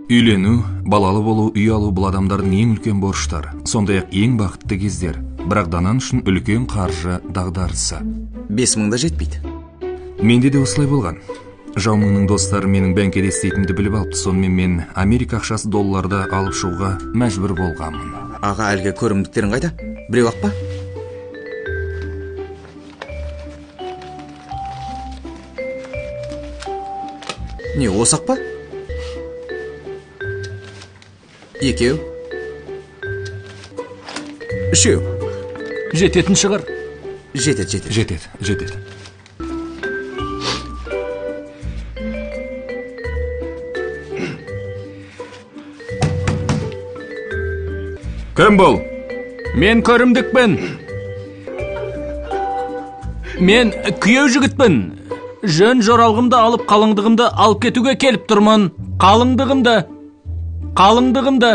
Үйлену, балалы болу, үй алу бұл адамдардың ең үлкен борыштары, сондай-ақ ең бақытты кездер. Бірақ Данан үшін үлкен қаржы дағдарысы. 5000 да жетпейді. Менде де осылай болған. Жаумыңның достары менің бәңкеде істейтінімді біліп алыпты. Сонымен мен Америка ақшасы долларды алып шығуға мәжбүр болғанмын. Аға, әлгі көрімдіктерің қайда? Біреу ақ па? Не, осы ақ па? Екеу. Үшеу. Жететін шығар. Жетеді, жетеді. Жетеді, жетеді. Кім бұл? Мен көрімдікпін. Мен күйеу жігітпін. Жөн жоралғымды алып, қалыңдығымды алып кетуге келіп тұрмын. Қалыңдығымды. Қалыңдығымды.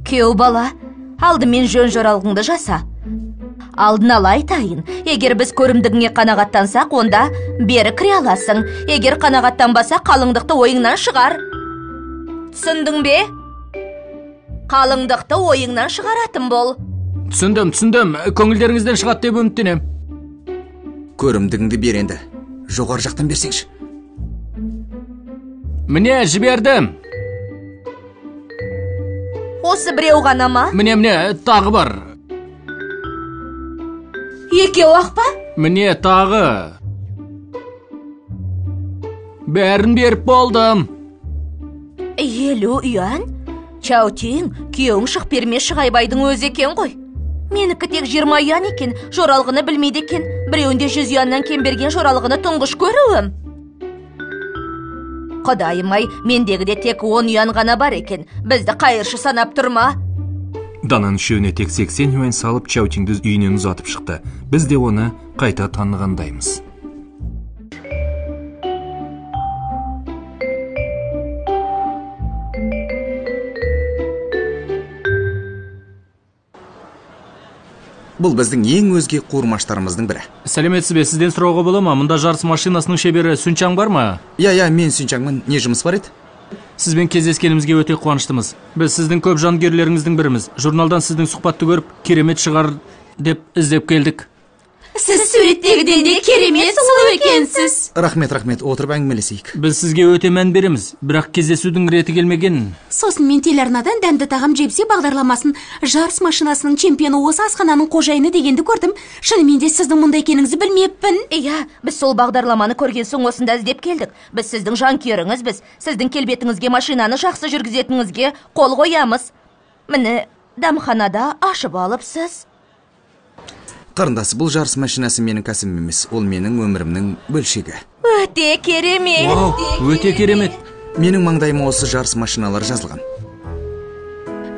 Күйеу бала, алдымен жөн жоралғыңды жаса. Алдын ала айтайын, егер біз көрімдігіңе қанағаттансақ, онда бері кіре аласың. Егер қанағаттанбаса, қалыңдықты ойыңнан шығар. Түсіндің бе? Қалыңдықты ойыңнан шығаратын бол. Түсіндім, түсіндім. Көңілдеріңізден шығады деп үміттенем. Көрімдігіңді бер енді. Жоғары жақтан берсеңші. Міне, жібердім. Осы біреу ғана ма? Міне, міне, тағы бар. Екеу ақ па? Міне, тағы. Бәрін беріп болдым. 50 юань? Чаутин, күйеуің шық берме Шығайбайдың өзі екен ғой. Менікі тек 20 юань екен, жоралғыны білмейді екен. Біреуінде 100 юаннан кем берген жоралғыны тұңғыш көруім. Құдайым-ай, мендегіде тек 10 юан ғана бар екен. Бізді қайыршы санап тұрма. Данан үшеуіне тек 80 юань салып, Чаутинді үйінен ұзатып шықты. Біз де оны қайта танығандаймыз. Бұл біздің ең өзге қуырмаштарымыздың бірі. Сәлеметсіз бе, сізден сұрауға бола ма? Мұнда жарыс машинасының шебері Сүнчаң бар ма? Иә, иә, мен Сүнчаңмын. Не жұмыс бар еді? Сізбен кездескенімізге өте қуаныштымыз. Біз сіздің көп жанкүйерлеріңіздің біріміз. Журналдан сіздің сұхбатты көріп, керемет шығар деп іздеп келдік. Сіз суреттегіден де керемет сұлу екенсіз. Рахмет, рахмет, отырып әңгімелесейік. Біз сізге өте мән береміз, бірақ кездесудің реті келмеген. Сосын мен телеарнадан дәмді тағам жепсе бағдарламасын жарыс машинасының чемпионы осы асхананың қожайыны дегенді көрдім. Шынымен де сіздің мұнда екеніңізді білмеппін. Иә, біз сол бағдарламаны көрген соң осында іздеп келдік. Біз сіздің жанкүйеріңізбіз. Сіздің келбетіңізге, машинаны жақсы жүргізетініңізге қол қоямыз. Міне, дәмханада ашып алыпсыз. Қарындас, бұл жарыс машинасы менің кәсібім емес, ол менің өмірімнің бөлшегі. Өте керемет. Вау, өте керемет. Менің маңдайыма осы жарыс машиналары жазылған.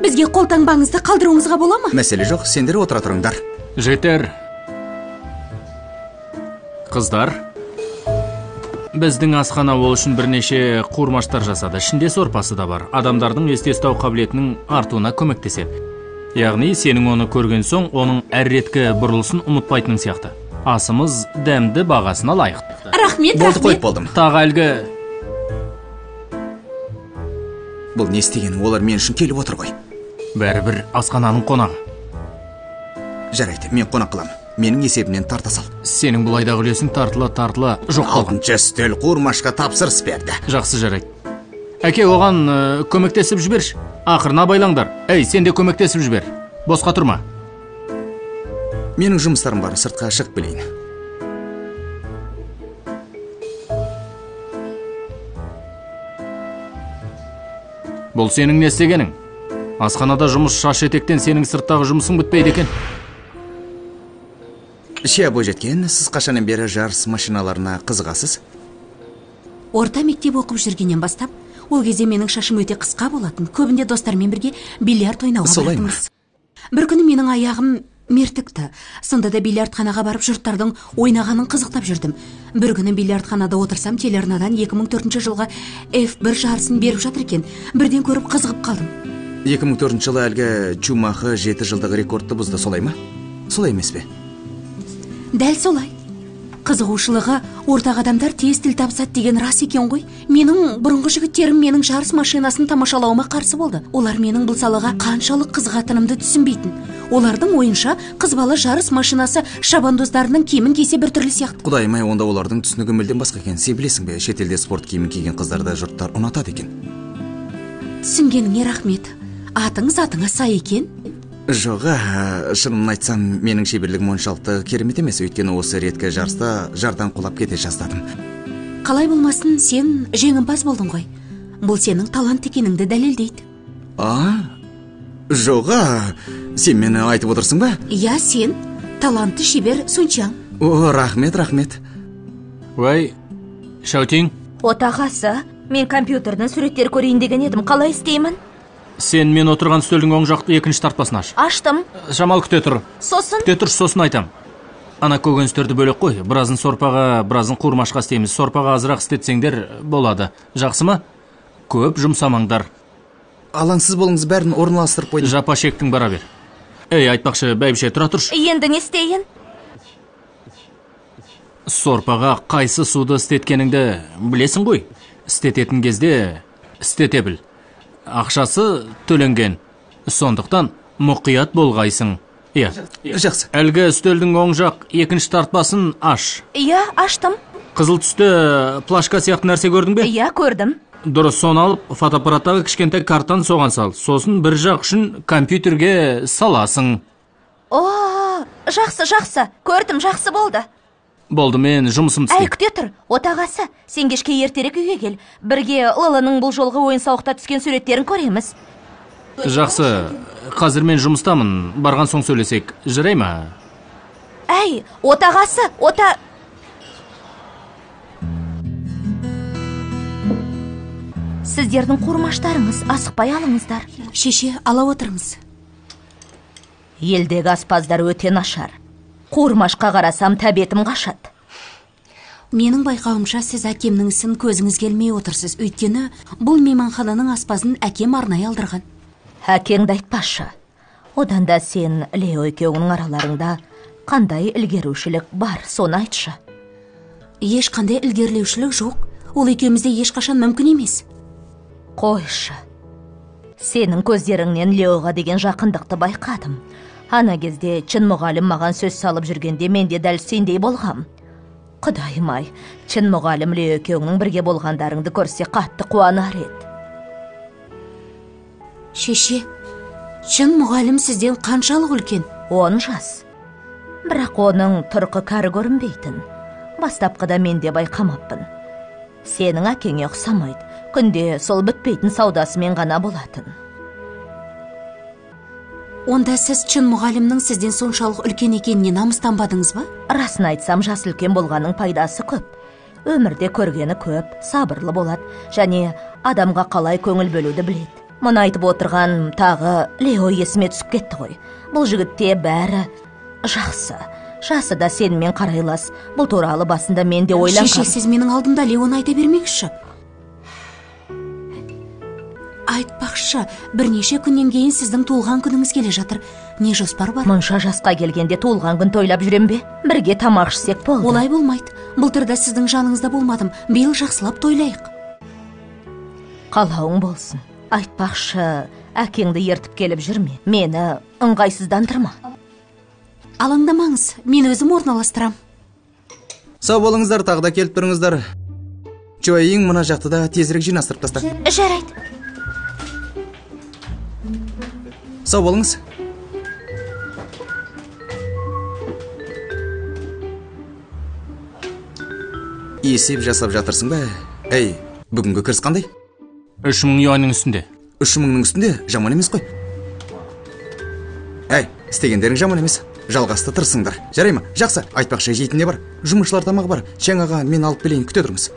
Бізге қолтаңбаңызды қалдыруыңызға бола ма? Мәселе жоқ, сендер отыра тұрыңдар. Жігіттер, қыздар, біздің асхана ол үшін бірнеше қуырмаштар жасады. Ішінде сорпасы да бар. Адамдардың есте ұстау қабілетінің артуына көмектеседі. Яғни, сенің оны көрген соң, оның әр реткі бұрылысын ұмытпайтының сияқты. Асымыз дәмді, бағасына лайықты. Рахмет, болды, қойып болдым. Тағы әлгі... Бұл не істегенің, олар мен үшін келіп отыр ғой. Бәрібір асхананың қонағы. Жарайды, мен қонақ қыламын. Менің есебімнен тарта сал. Сенің бұл айдағы үлесің тартыла-тартыла жоқ қалған. Алтыншы үстел қуырмашқа тапсырыс берді. Жақсы, жарайды. Әке, оған көмектесіп жіберші. Ақырына байлаңдар. Әй, сен де көмектесіп жібер. Босқа тұрма. Менің жұмыстарым бар, сыртқа шығып келейін. Бұл сенің не істегенің? Асханада жұмыс шаш етектен, сенің сырттағы жұмысың бітпейді екен. Шия бойжеткен, сіз қашаннан бері жарыс машиналарына қызығасыз? Орта мектеп оқып жүргеннен бастап. Ол кезде менің шашым өте қысқа болатын. Көбінде достармен бірге бильярд ойнауға баратынбыз. Бір күні менің аяғым мертікті. Сонда да бильярдханаға барып жұрттардың ойнағанын қызықтап жүрдім. Бір күні бильярдханада отырсам, телеарнадан 2004 жылғы F1 жарысын беріп жатыр екен. Бірден көріп қызығып қалдым. 2004 жылы әлгі Чумахы 7 жылдық рекордты бұзды, солай ма? Солай емес пе? Дәл солай. Қызығушылығы ортақ адамдар тез тіл табысады деген рас екен ғой. Менің бұрынғы жігіттерім менің жарыс машинасын тамашалауыма қарсы болды. Олар менің бұл салаға қаншалық қызығатынымды түсінбейтін. Олардың ойынша қыз бала жарыс машинасы шабандоздарының киімін кисе біртүрлі сияқты. Құдайым ай, онда олардың түсінігі мүлдем басқа екен. Сен білесің бе, шетелде спорт киімін киген қыздарды жұрттар ұнатады екен. Түсінгеніңе рахмет. Атың затыңа сай екен. Жоға, шынын айтсам, менің шеберлігім оншалықты керемет емес, өйткені осы реткі жарыста жардан құлап кете жаздадым. Қалай болмасын, сен жеңімпаз болдың ғой. Бұл сенің талант екеніңді дәлелдейді. А? Жоға, сен мені айтып отырсың ба? Иә, сен талантты шебер Сунчан. О, рахмет, рахмет. Уай, Шаутин. Отағасы, мен компьютерден суреттер көрейін деген едім, қалай істеймін? Сен мен отырған үстелдің оң жақты екінші тартпасын аш. Аштым. Шамал күте тұр. Сосын? Күте тұр, сосын айтам. Ана көкөністерді бөлек қой. Біразын сорпаға, біразын қуырмашқа істейміз. Сорпаға азырақ істетсеңдер болады. Жақсы ма? Көп жұмсамаңдар. Алаңсыз болыңыз, бәрін орналастырып қойдым. Жапа шектің бара бер. Ей, айтпақшы, бәйбіше, тұра тұршы. Енді не істейін? Сорпаға қайсы суды істеткеніңді білесің ғой. Істететін кезде істете біл. Ақшасы төленген. Сондықтан мұқият болғайсың. Иә. Жақсы. Әлгі үстелдің оң жақ екінші тартпасын аш. Иә, аштым. Қызыл түсті плашка сияқты нәрсе көрдің бе? Иә, көрдім. Дұрыс, соны алып, фотоаппараттағы кішкентай картаны соған сал. Сосын бір жақ үшін компьютерге саласың. О, жақсы, жақсы. Көрдім, жақсы болды. Болды, мен жұмысымды істеймін. Әй, күте тұр. Отағасы, сен кешке ертерек үйге кел. Бірге Лылының бұл жолғы ойын-сауықта түскен суреттерін көреміз. Жақсы, қазір мен жұмыстамын. Барған соң сөйлесек. Жарай ма? Әй, отағасы, ота... Сіздердің қуырмаштарыңыз, асықпай алыңыздар. Шеше, ала отырыңыз. Елдегі аспаздар өте нашар. Қуырмашқа қарасам, тәбетім қашады. Менің байқауымша, сіз әкемнің ісін көзіңіз келмей отырсыз. Өйткені бұл мейманхананың аспазын әкем арнайы алдырған. Әкеңді айтпашы. Одан да сен Лео екеуіңнің араларыңда қандай ілгерушілік бар, соны айтшы. Ешқандай ілгерілеушілік жоқ. Ол екеумізде ешқашан мүмкін емес. Қойшы. Сенің көздеріңнен Леоға деген жақындықты байқадым. Ана кезде Чын мұғалім маған сөз салып жүргенде мен де дәл сендей болғам. Құдайым ай, Чын мұғалім Лео екеуіңнің бірге болғандарыңды көрсе қатты қуанар еді. Шеше, Чын мұғалім сізден қаншалық үлкен? 10 жас. Бірақ оның тұрқы кәрі көрінбейтін. Бастапқыда мен де байқамаппын. Сенің әкеңе ұқсамайды. Күнде сол бітпейтін саудасымен ғана болатын. Онда сіз Чын мұғалімнің сізден соншалық үлкен екеніне намыстанбадыңыз ба? Расын айтсам, жас үлкен болғанның пайдасы көп. Өмірде көргені көп, сабырлы болады және адамға қалай көңіл бөлуді біледі. Мұны айтып отырған тағы Лео есіме түсіп кетті ғой. Бұл жігітте бәрі жақсы. Жасы да сенімен қарайлас. Бұл туралы басында мен де ойланғам. Шеше, сіз менің алдымда Леоны айта бермеңізші. Айтпақшы, бірнеше күннен кейін сіздің туылған күніңіз келе жатыр. Не жоспар бар? Мұнша жасқа келгенде туылған күн тойлап жүрем бе? Бірге тамақ ішсек болды. Олай болмайды. Былтыр да сіздің жаныңызда болмадым. Биыл жақсылап тойлайық. Қалауың болсын. Айтпақшы, әкеңді ертіп келіп жүрме. Мені ыңғайсыздандырма. Алаңдамаңыз, мен өзім орналастырам. Сау болыңыздар, тағы да келіп тұрыңыздар. Чойың мына жақты да тезірек жинастырып таста. Жарайды. Сау болыңыз. Есеп жасап жатырсың ба? Әй, бүгінгі кіріс қандай? 3000 юанның үстінде. 3000-ның үстінде жаман емес қой. Әй, істегендерің жаман емес. Жалғасты тырысыңдар. Жарай ма? Жақсы. Айтпақшы, жейтін не бар? Жұмысшылар тамағы бар. Чаң аға, мен алып келейін, күте тұрыңыз.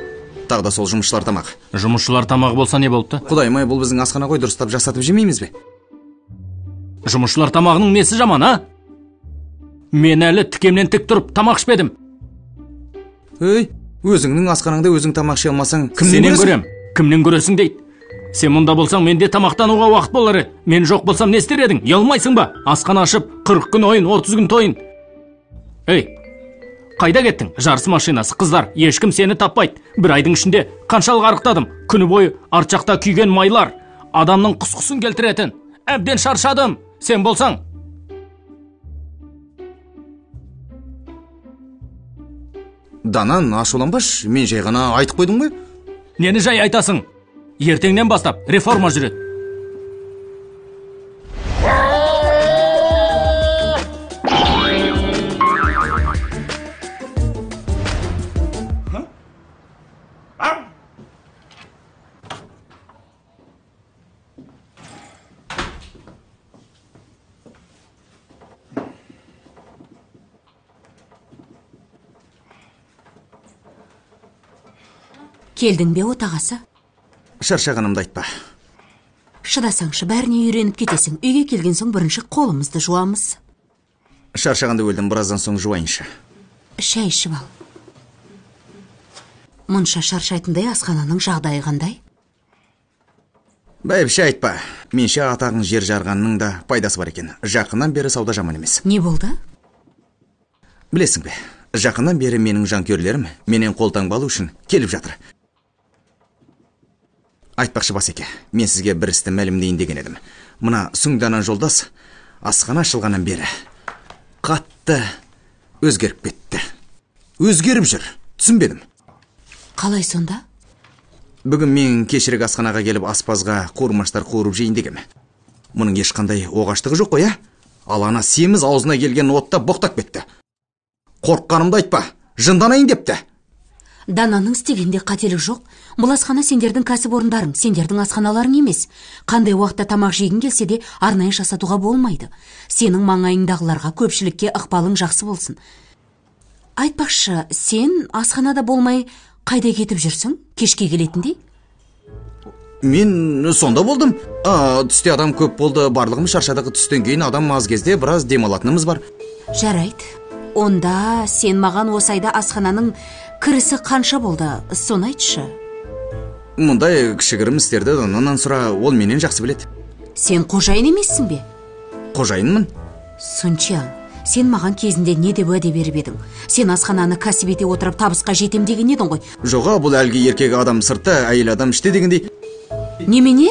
Тағы да сол жұмысшылар тамағы. Жұмысшылар тамағы болса не болыпты? Құдайым ай, бұл біздің асхана ғой, дұрыстап жасатып жемейміз бе? Жұмысшылар тамағының несі жаман, а? Мен әлі тікемнен тік тұрып тамақ ішпедім. Ей, өзіңнің асханаңда өзің тамақ іше алмасаң, кімнен көресің? Көрем. Кімнен көресің дейді. Сен мұнда болсаң, менде тамақтануға уақыт болар еді. Мен жоқ болсам не істер едің? Ұялмайсың ба? Асхана ашып, 40 күн ойын, 30 күн тойын. Ей, Қайда кеттің? Жарыс машинасы, қыздар, ешкім сені таппайды. Бір айдың ішінде қаншалық арықтадым. Күні бойы арт жақта күйген майлар, адамның құсқысын келтіретін. Әбден шаршадым. Сен болсаң. Данан, ашуланбаш, мен жай ғана айтып қойдым ғой. Нені жай айтасың? Ертеңнен бастап реформа жүреді. Келдің бе, отағасы? Шаршағанымды айтпа. Шыдасаңшы, бәріне үйреніп кетесің. Үйге келген соң бірінші қолымызды жуамыз. Шаршағанды өлдім, біраздан соң жуайыншы. Шай ішіп ал. Мұнша шаршайтындай асхананың жағдайы қандай? Бәйбіше айтпа. Менше атағың жер жарғанның да пайдасы бар екен. Жақыннан бері сауда жаман емес. Не болды? Білесің бе, жақыннан бері менің жанкүйерлерім менен қолтаңба алу үшін келіп жатыр. Айтпақшы, басеке, мен сізге бір істі мәлімдейін деген едім. Мына Сүңданан жолдас асхана ашылғаннан бері қатты өзгеріп кетті. Өзгеріп жүр, түсінбедім. Қалай сонда? Бүгін мен кешірек асханаға келіп аспазға қуырмаштар қуырып жейін дегем. Мұның ешқандай оғаштығы жоқ қой, ә? Ал ана семіз аузына келген отта боқтап кетті. Қорыққанымды айтпа, жынданайын депті. Дананың істегенде қателік жоқ. Бұл асхана сендердің кәсіпорындарың, сендердің асханаларың емес. Қандай уақытта тамақ жегің келсе де арнайы жасатуға болмайды. Сенің маңайыңдағыларға, көпшілікке ықпалың жақсы болсын. Айтпақшы, сен асханада болмай қайда кетіп жүрсің? Кешке келетіндей? Мен сонда болдым. Түсте адам көп болды, барлығымыз шаршадық. Түстен кейін адам аз кезде біраз демалатынымыз бар. Жарайды. Онда сен маған осы айда асхананың кірісі қанша болды, соны айтшы. Мұндай кішігірім істерді Дананнан сұра, ол менен жақсы біледі. Сен қожайын емессің бе? Қожайынмын. Сунчан, сен маған кезінде не деп уәде беріп едің? Сен асхананы кәсіп ете отырып табысқа жетем деген едің ғой. Жоға, бұл әлгі еркек адам сыртта, әйел адам іште дегендей. Немене?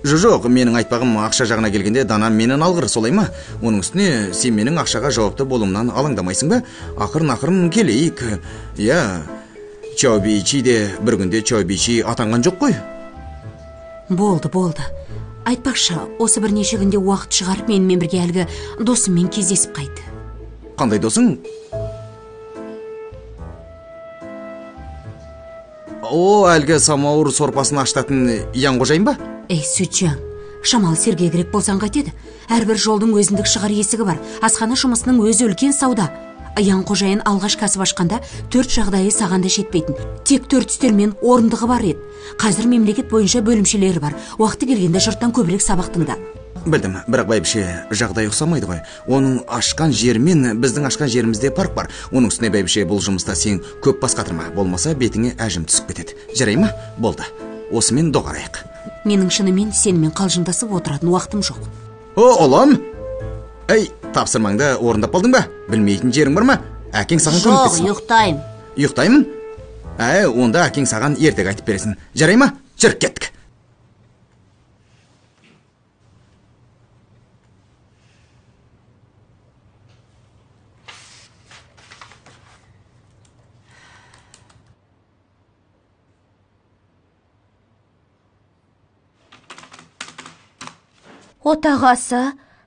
Жоқ, менің айтпағым ақша жағына келгенде Данам менен алғыр, солай ма? Оның үстіне сен менің ақшаға жауапты болуымнан алаңдамайсың ба? Ақырын-ақырын келейік. Иә, Чаобичи де бір күнде Чаобичи атанған жоқ қой. Болды, болды. Айтпақшы, осы бірнеше күнде уақыт шығарып менімен бірге әлгі досыммен кездесіп қайт. Қандай досың? О, әлгі самауыр сорпасын аштатын Ян қожайын ба? Ей, Сүтжан, шамалы сергегірек болсаң қайтеді. Әрбір жолдың өзіндік шығар есігі бар. Асхана жұмысының өзі үлкен сауда. Ян қожайын алғаш кәсіп ашқанда 4 жағдайы саған да жетпейтін. Тек 4 үстел мен орындығы бар еді. Қазір мемлекет бойынша бөлімшелері бар. Уақыты келгенде жұрттан көбірек сабақ тыңда. Білдім, бірақ бәйбіше жағдай ұқсамайды ғой. Оның ашқан жерімен біздің ашқан жерімізде парк бар. Оның үстіне бәйбіше бұл жұмыста сен көп бас қатырма. Болмаса бетіңе әжім түсіп кетеді. Жарай ма? Болды. Осымен доғарайық. Менің шынымен сенімен қалжыңдасып отыратын уақытым жоқ. О, ұлым! Әй, тапсырмаңды орындап болдың ба? Білмейтін жерің бар ма? Әкең саған көмектессін. Жоқ, ұйықтаймын. Ұйықтаймын? Әй, онда әкең саған ертек айтып бересін. Жарай ма? Жүр, кеттік. Отағасы,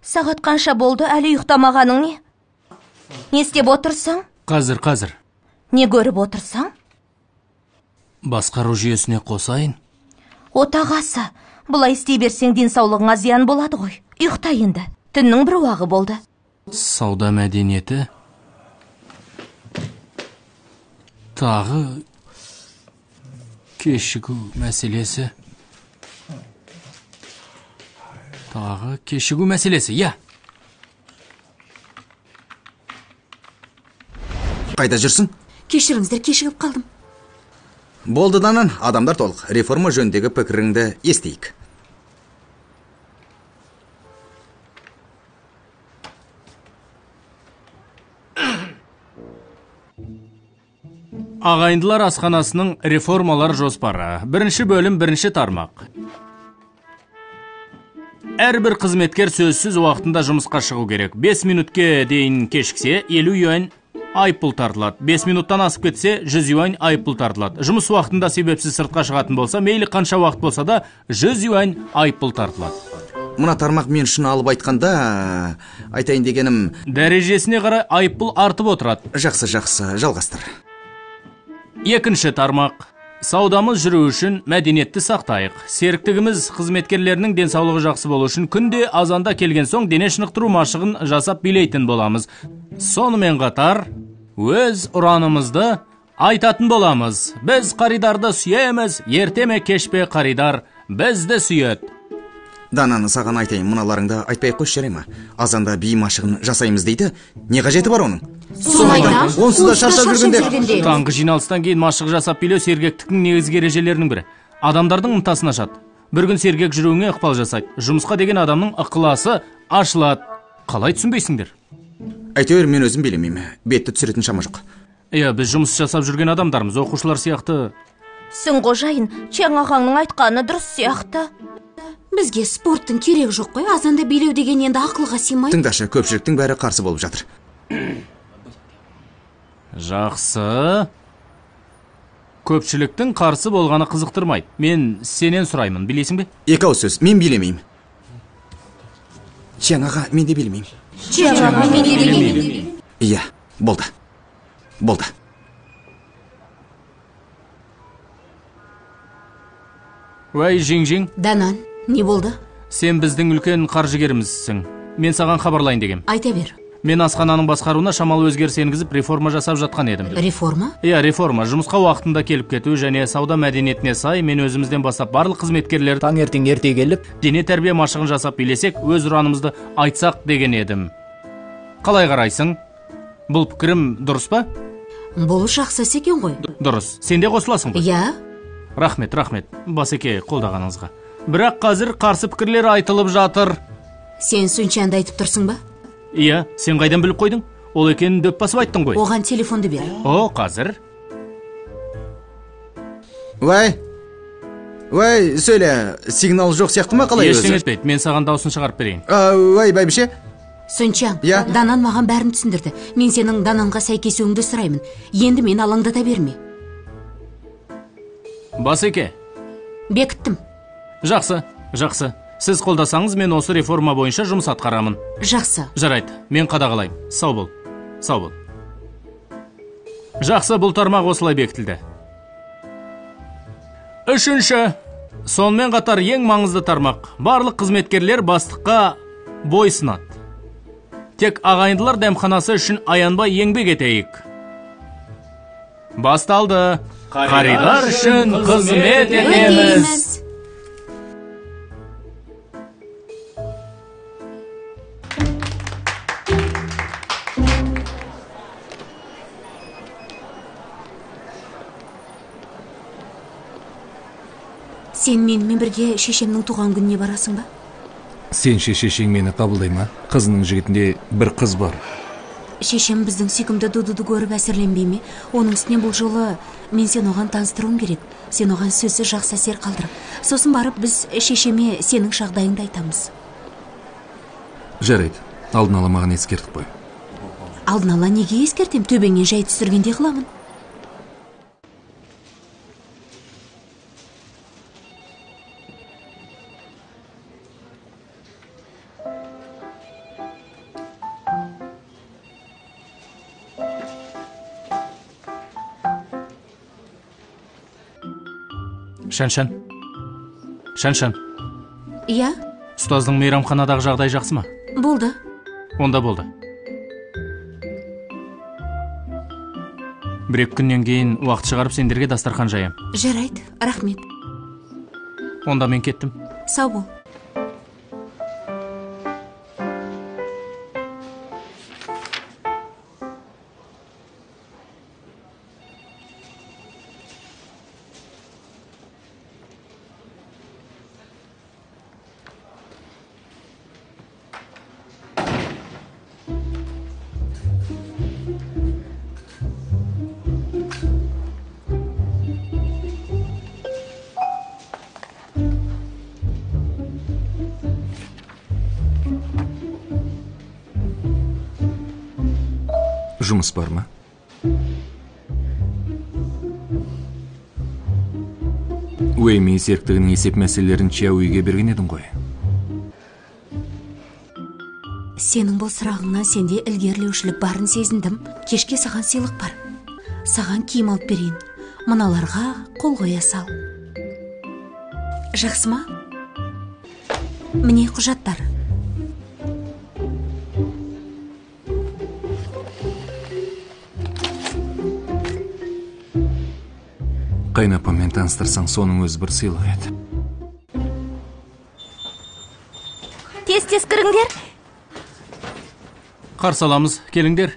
сағат қанша болды, әлі ұйықтамағаның не? Не істеп отырсың? Қазір, қазір. Не көріп отырсың? Басқару жүйесіне қосайын. Отағасы, бұлай істей берсең денсаулығыңа зиян болады ғой. Ұйықта енді. Түннің бір уағы болды. Сауда мәдениеті тағы кешігу мәселесі. Тағы кешігу мәселесі, иә. Қайда жүрсің? Кешіріңіздер, кешігіп қалдым. Болды, Данан, адамдар толық. Реформа жөніндегі пікіріңді естейік. Ағайындылар асханасының реформалар жоспары. Бірінші бөлім, бірінші тармақ. Әрбір қызметкер сөзсіз уақытында жұмысқа шығу керек. 5 минутке дейін кешіксе, 50 юань айыппұл тартылады. 5 минуттан асып кетсе, 100 юань айыппұл тартылады. Жұмыс уақытында себепсіз сыртқа шығатын болса, мейлі қанша уақыт болса да, 100 юань айыппұл тартылады. Мына тармақ мен үшін алып айтқанда, айтайын дегенім... Дәрежесіне қарай айыппұл артып отырады. Жақсы, жақсы, жалғастыр. Екінші тармақ. Саудамыз жүру үшін мәдениетті сақтайық. Серіктігіміз қызметкерлерінің денсаулығы жақсы болу үшін күнде азанда келген соң дене шынықтыру машығын жасап билейтін боламыз. Сонымен қатар өз ұранымызды айтатын боламыз. Біз қаридарды сүйеміз, ерте ме кеш пе қаридар бізді сүйеді. Дананы саған айтайын, мыналарыңды айтпай қойшы, жарай ма? Азанда би машығын жасаймыз дейді. Не қажеті бар оның? Онсыз да шаршап жүргенде. Таңғы жиналыстан кейін машық жасап билеу сергектіктің негізгі ережелерінің бірі. Адамдардың ынтасын ашады. Бір күн сергек жүруіңе ықпал жасайды. Жұмысқа деген адамның ықыласы ашылады. Қалай түсінбейсіңдер? Әйтеуір мен өзім билемеймін. Бетті түсіретін шама жоқ. Иә, біз жұмыс жасап жүрген адамдармыз, оқушылар сияқты. Сын қожайын, Чаң ағаңның айтқаны дұрыс сияқты. Бізге спорттың керегі жоқ қой, азанда билеу деген енді ақылға сыймайды. Тыңдашы, көпшіліктің бәрі қарсы болып жатыр. Жақсы. Көпшіліктің қарсы болғаны қызықтырмайды. Мен сенен сұраймын, билесің бе? Екі ауыз сөз, мен билемеймін. Чаң аға, мен де билемеймін. Чаң аға, мен де билемеймін. Иә, болды. Болды. Уәй, жиң-жиң. Данан, не болды? Сен біздің үлкен қаржыгерімізсің. Мен саған хабарлайын дегем. Айта бер. Мен асхананың басқаруына шамалы өзгеріс енгізіп, реформа жасап жатқан едім. Реформа? Иә, реформа. Жұмысқа уақытында келіп кету және сауда мәдениетіне сай мен өзімізден бастап барлық қызметкерлер таңертең ерте келіп, дене тәрбие машығын жасап билесек, өз ұранымызды айтсақ деген едім. Қалай қарайсың? Бұл пікірім дұрыс па? Бұл жақсы іс екен ғой. Дұрыс. Сен де қосыласың ғой? Иә. Рахмет, рахмет. Басеке, қолдағаныңызға. Бірақ қазір қарсы пікірлер айтылып жатыр. Сен Сунчанды айтып тұрсың ба? Иә, сен қайдан біліп қойдың? Ол екенін дөп басып айттың ғой. Оған телефонды бер. О, қазір. Уай, уай, сөйле, сигнал жоқ сияқты ма, қалай өзі? Ештеңе етпейді, мен саған даусын шығарып берейін. Уай, бәйбіше. Сунчан, Данан маған бәрін түсіндірді. Мен сенің Дананға сәйкесуіңді сұраймын. Енді мен алаңдата берме. Басеке. Бекіттім. Жақсы, жақсы. Сіз қолдасаңыз, мен осы реформа бойынша жұмыс атқарамын. Жақсы. Жарайды, мен қадағалаймын. Сау бол. Сау бол. Жақсы, бұл тармақ осылай бекітілді. Үшінші, сонымен қатар ең маңызды тармақ. Барлық қызметкерлер бастыққа бойсынады. Тек ағайындылар дәмханасы үшін аянбай еңбек етейік. Басталды. Қаридар үшін қызмет етеміз. Сен менімен бірге шешемнің туған күніне барасың ба? Сен шешең мені қабылдай ма? Қызының жігітінде бір қыз бар. Шешем біздің сүйкімді Дудуды көріп әсерленбей ме? Оның үстіне бұл жолы мен сен оған таныстыруым керек. Сен оған сөзсіз жақсы әсер қалдыр. Сосын барып біз шешеме сенің жағдайыңды айтамыз. Жарайды, алдын ала маған ескертіп қой. Алдын ала неге ескертем? Төбеңнен жай түсіргендей қыламын. Шан-шан. Шан-шан. Иә? Ұстаздың мейрамханадағы жағдайы жақсы ма? Болды. Онда болды. Бір-екі күннен кейін уақыт шығарып сендерге дастархан жаям. Жарайды, рахмет. Онда мен кеттім. Сау бол. Жұмыс бар ма? Уэйми серіктігінің есеп мәселелерін Чиауиге берген едің ғой. Сенің бұл сұрағыңнан сенде ілгерілеушілік барын сезіндім. Кешке саған сыйлық бар. Саған киім алып берейін. Мыналарға қол қоя сал. Жақсы ма? Міне құжаттар. Қайынапаммен таныстырсаң, соның өзі бір сыйлық еді. Тез-тез кіріңдер. Қарсы аламыз, келіңдер.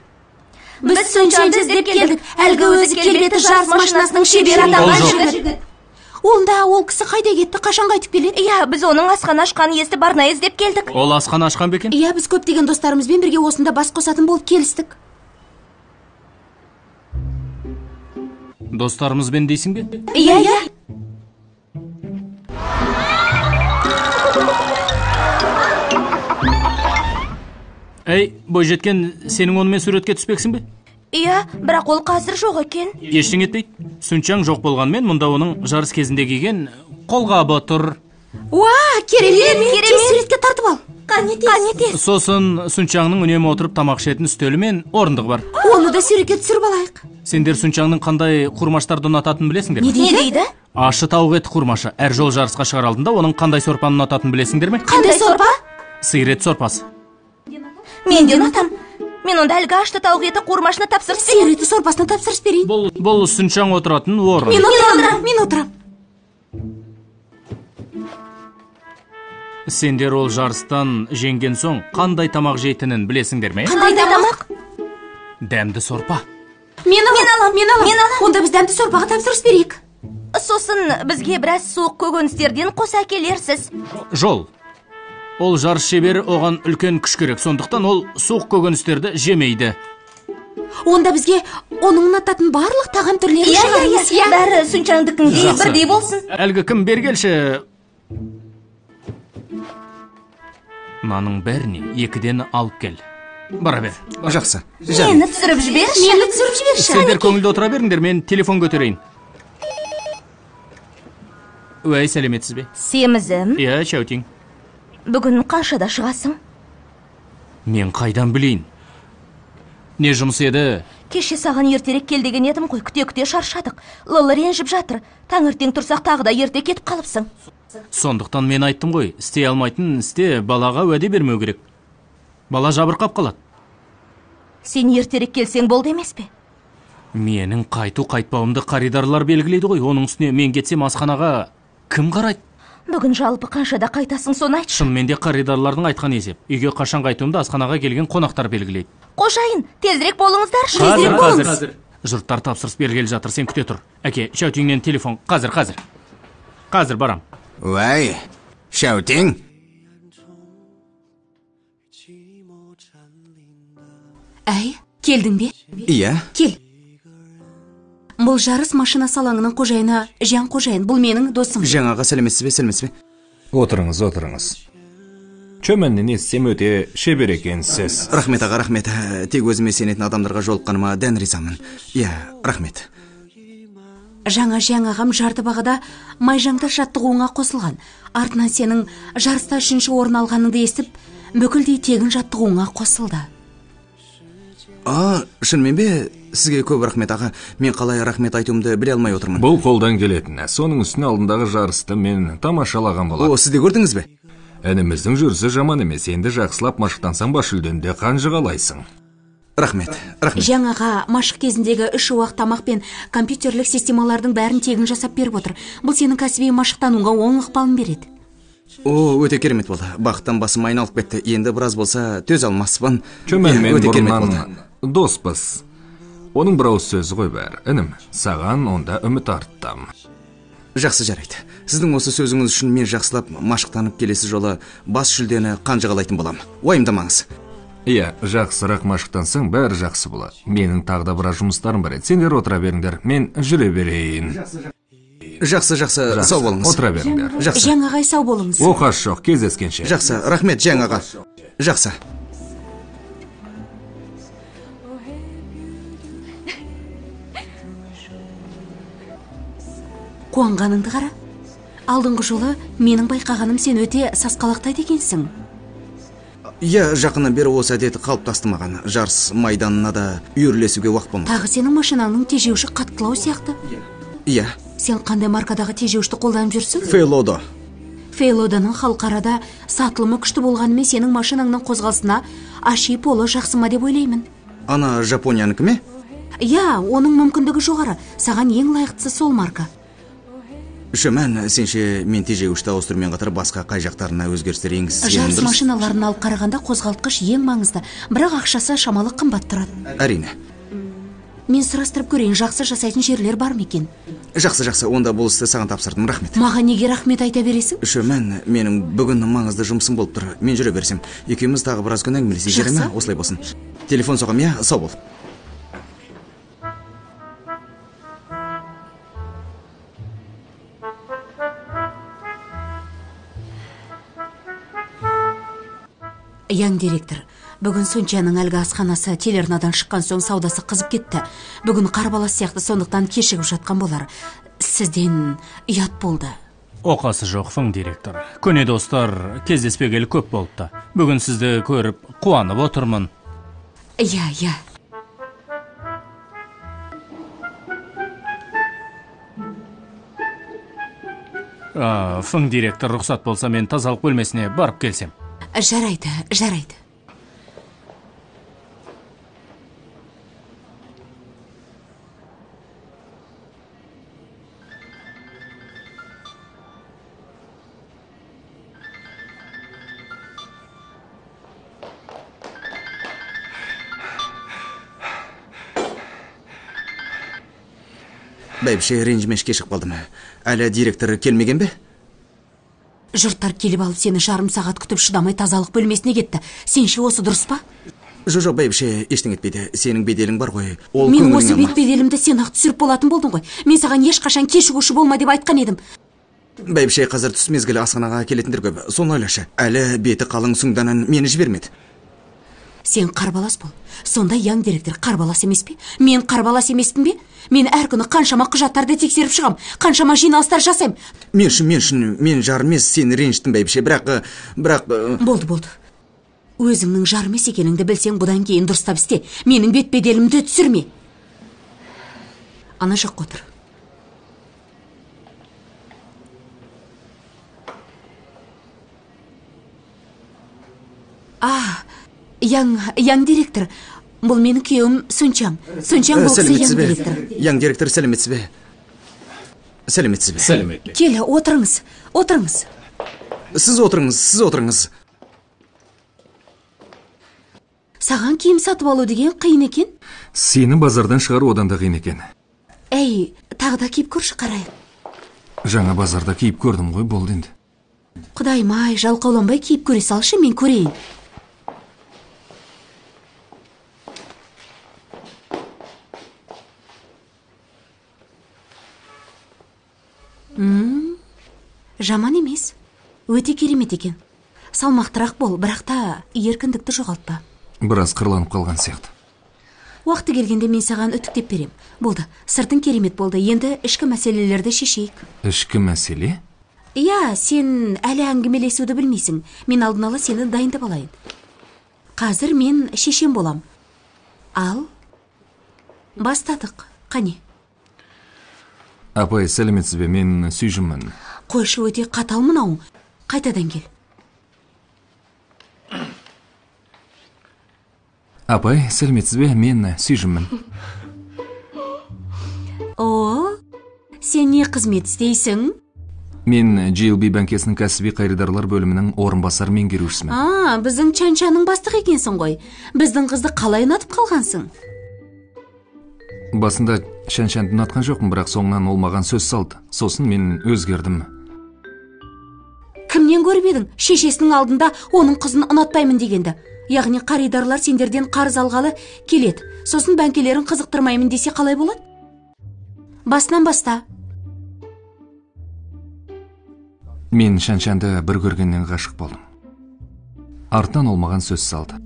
Біз Сунчанды іздеп келдік. Әлгі өзі келбеті жарыс машинасының шебері атанған жігіт. Онда ол кісі қайда кетті, қашан қайтып келеді? Иә, біз оның асхана ашқанын естіп арнайы іздеп келдік. Ол асхана ашқан ба екен? Иә, біз көптеген достарымызбен бірге осында бас қосатын болып келістік. Достарымызбен дейсің бе? Иә, иә. Әй, бойжеткен, сенің онымен суретке түспексің бе? Иә, бірақ ол қазір жоқ екен. Ештеңе етпейді. Сунчаң жоқ болғанмен, мұнда оның жарыс кезінде киген қолғабы тұр. Уа, керемет! Тез суретке тартып ал. Қане тез. Сосын Сунчаңның үнемі отырып тамақ ішетін үстелі мен орындығы бар. Оны да суретке түсіріп алайық. Сендер Сунчаңның қандай қуырмаштарды ұнататынын білесіңдер ме? Не дейді? Ашы тауық еті қуырмашы. Әр жол жарысқа шығар алдында оның қандай сорпаны ұнататынын білесіңдер ме? Қандай сорпа? Сиыр еті сорпасы. Мен де ұнатам. Мен онда әлгі ашты тауық еті қуырмашына тапсырыс берейін. Сиыр еті сорпасына тапсырыс берейін. Бұл Сунчаң отыратын орын. Мен отырам, мен отырам. Сендер ол жарыстан жеңген соң қандай тамақ жейтінін білесіңдер ме? Қандай тамақ? Дәмді сорпа. Мен алам, мен алам. Онда біз дәмді сорпаға тапсырыс берейік. Сосын бізге біраз суық көкөністерден қоса келерсіз. Жол. Ол жарыс шебері, оған үлкен күш керек. Сондықтан ол суық көкөністерді жемейді. Онда бізге оның ұнататын барлық тағам түрлерін шығарыңыз. Иә, бәрі Сунчаңдікіндей бірдей болсын. Әлгі кім, бері келші. Мынаның бәріне екіден алып кел. Бара бер. Жақсы. Мені түсіріп жіберші. Мені түсіріп жіберші. Сендер көңілді отыра беріңдер, мен телефон көтерейін. Уәй, сәлеметсіз бе? Семізім. Иә, Чаутин. Бүгін қаншада шығасың? Мен қайдан білейін? Не жұмыс еді? Кеше саған ертерек кел деген едім ғой, күте-күте шаршадық. Лолы ренжіп жатыр. Таңертең тұрсақ тағы да ерте кетіп қалыпсың. Сондықтан мен айттым ғой, істей алмайтын істе балаға уәде бермеу керек. Бала жабырқап қалады. Сен ертерек келсең болды емес пе? Менің қайту-қайтпауымды қаридарлар белгілейді ғой. Оның үстіне мен кетсем асханаға кім қарайды? Бүгін жалпы қаншада қайтасың, соны айтшы. Шынымен де қаридарлардың айтқан есеп. Үйге қашан қайтуымды асханаға келген қонақтар белгілейді. Қожайын, тезірек болыңыздаршы. Қазір, қазір. Жұрттар тапсырыс бергелі жатыр, сен күте тұр. Әке, Шәутеңнен телефон. Қазір, қазір. Қазір барам. Уәй, Шәутең. Әй, келдің бе? Иә. Кел. Бұл жарыс машина салаңының қожайыны Жан Қожайын. Бұл менің досым. Жан аға, сәлеметсіз бе, сәлеметсіз бе? Отырыңыз, отырыңыз. Чөмәннен естісем өте шебер екенсіз. Рахмет аға, рахмет. Тек өзіме сенетін адамдарға жолыққаныма дән ризамын. Иә, рахмет. Жаңа Жан ағам жарты бағада майжаңда жаттығуыңа қосылған. Артынан сенің жарыста үшінші орын алғаныңды естіп, бүкілдей тегін жаттығуыңа қосылды. А, шынымен бе? Сізге көп рахмет аға. Мен қалай рахмет айтуымды біле алмай отырмын. Бұл қолдан келетіні. Соның үстіне алдындағы жарысты мен тамашалаған болатын. О, сіз де көрдіңіз бе? Ініміздің жүрісі жаман емес. Енді жақсылап машықтансаң бас жүлдені де қанжығалайсың. Рахмет, рахмет. Жан аға машық кезіндегі үш уақ тамақ пен компьютерлік системалардың бәрін тегін жасап беріп отыр. Бұл сенің кәсіби машықтануыңа оң ықпалын береді. О, өте керемет болды. Бақыттан басым айналып кетті. Енді біраз болса төз алмаспын. Чөмәнмен бұрыннан доспыз. Оның бір ауыз сөзі ғой бәрі. Інім, саған онда үміт арттым. Жақсы, жарайды. Сіздің осы сөзіңіз үшін мен жақсылап машықтанып келесі жолы бас жүлдені қанжығалайтын болам. Уайымдамаңыз. Иә, жақсырақ машықтансаң бәрі жақсы болады. Менің тағы да біраз жұмыстарым бар еді. Сендер отыра беріңдер, мен жүре берейін. Жақсы, жақсы, сау болыңыз. Отыра беріңдер. Жақсы. Жан ағай, сау болыңыз. Оқас жоқ, кездескенше. Жақсы, рахмет, Жан аға. Жақсы. Қуанғаныңды қара. Алдыңғы жолы менің байқағаным, сен өте сасқалақтайды екенсің. Иә, жақыннан бері осы әдет қалыптасты маған. Жарыс майданына да үйірлесуге уақыт болмады. Тағы сенің машинаңның тежеуіші қаттылау сияқты. Иә. Сен қандай маркадағы тежеуішті қолданып жүрсің? Фейлодо. Фейлодоның халықарада сатылымы күшті болғанымен сенің машинаңның қозғалысына аши полы жақсы ма деп ойлаймын. Ана Жапониянікі ме? Иә, оның мүмкіндігі жоғары. Саған ең лайықтысы сол марка. Шөмән, сенше мен тежеуішті ауыстырумен қатар басқа қай жақтарына өзгерістер енгізгенім Жарыс дұрыс? машиналарын алып қарағанда қозғалтқыш ең маңызды, бірақ ақшасы шамалы қымбат тұрады. Әрине. Мен сұрастырып көрейін, жақсы жасайтын жерлер бар ма екен? Жақсы, жақсы, онда бұл істі саған тапсырдым, рахмет. Маған неге рахмет айта бересің? Шөмән, менің бүгін маңызды жұмысым болып тұр. Мен жүре берсем, екеуміз тағы біраз күн әңгімелесейік, жарай ма? Жақсы. Осылай болсын. Телефон соғам, иә? Сау бол. Яң директор, бүгін Сончаның әлгі асханасы телеарнадан шыққан соң саудасы қызып кетті. Бүгін қарбалас сияқты, сондықтан кешігіп жатқан болар. Сізден ұят болды. Оқасы жоқ, Фың директор. Көне достар кездеспегелі көп болыпты. Бүгін сізді көріп қуанып отырмын. Иә, иә. Фың директор, рұқсат болса мен тазалық бөлмесіне барып келсем. Жарайды, жарайды. Бәйбіше, ренжімеш, кешігіп қалдым. Әлі директор келмеген бе? Жұрттар келіп алып сені жарым сағат күтіп шыдамай тазалық бөлмесіне кетті. Сенше осы дұрыс па? Жоқ, жоқ, бәйбіше, ештеңе етпейді. Сенің беделің бар ғой. Ол Мен көңіліңе осы алма. бет беделімді сен ақ түсіріп болатын болдың ғой. Мен саған ешқашан кешігуші болма деп айтқан едім. Бәйбіше, қазір түс мезгілі асханаға келетіндер көп. Соны ойлашы. Әлі беті қалың Сұңданан мені жібермеді. Сен қарбалас бол. Сонда яң директор қарбалас емес пе? Мен қарбалас емеспін бе? Мен әр күні қаншама құжаттарды тексеріп шығам, қаншама жиналыстар жасаймын. Мен үшін, мен жар емес, сені ренжіттім, бәйбіше, бірақ, Болды, болды. Өзіңнің жар емес екеніңді білсең, бұдан кейін дұрыстап істе. Менің бет беделімді түсірме. Ана жаққа отыр. Яң директор, бұл менің күйеуім Сунчаң. Сунчаң бұл кісі яң директор. Яң директор, сәлеметсіз бе? Сәлеметсіз бе? Сәлеметсіз. Кел, отырыңыз, отырыңыз. Сіз отырыңыз, сіз отырыңыз. Саған киім сатып алу деген қиын екен? Сені базардан шығару одан да қиын екен. Әй, тағы да киіп көрші, қарайық. Жаңа базарда киіп көрдім ғой, болды енді. Құдайым-ай, жалқауланбай киіп көре салшы, мен көрейін. Жаман емес. Өте керемет екен. Салмақтырақ бол, бірақ та еркіндікті жоғалтпа. Біраз қырланып қалған сияқты. Уақыты келгенде мен саған үтіктеп берем. Болды, сыртың керемет болды. Енді ішкі мәселелерді шешейік. Ішкі мәселе? Иә, сен әлі әңгімелесуді білмейсің. Мен алдын ала сені дайындап алайын. Қазір мен шешем болам. Ал, бастадық. Қане? Апай, сәлеметсіз бе? Мен Сүйжінмін. Қойшы, өте қатал мынауың. Қайтадан кел. Апай, сәлеметсіз бе? Мен Сүйжінмін. О, сен не қызмет істейсің? Мен JLB банкесінің кәсіби қайырдарлар бөлімінің орынбасар меңгерушісімін. А, біздің Чанчаның бастығы екенсің ғой. Біздің қызды қалай ұнатып қалғансың? Басында Шаншанды ұнатқан жоқпын, бірақ соңынан ол маған сөз салды. Сосын мен өзгердім. Кімнен көріп едің? Шешесінің алдында оның қызын ұнатпаймын дегенді. Яғни қаридарлар сендерден қарыз алғалы келеді. Сосын бәңкелерін қызықтырмаймын десе қалай болады? Басынан баста. Мен Шаншанды бір көргеннен ғашық болдым. Артынан ол маған сөз салды.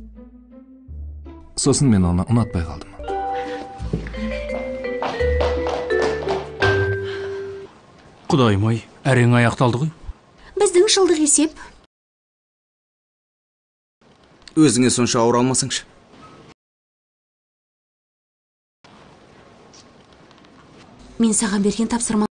Сосын мен оны ұнатпай қалдым. Құдайым-ай, әрең аяқталды ғой. Біздің жылдық есеп. Өзіңе сонша ауыр алмасаңшы. Мен саған берген тапсырма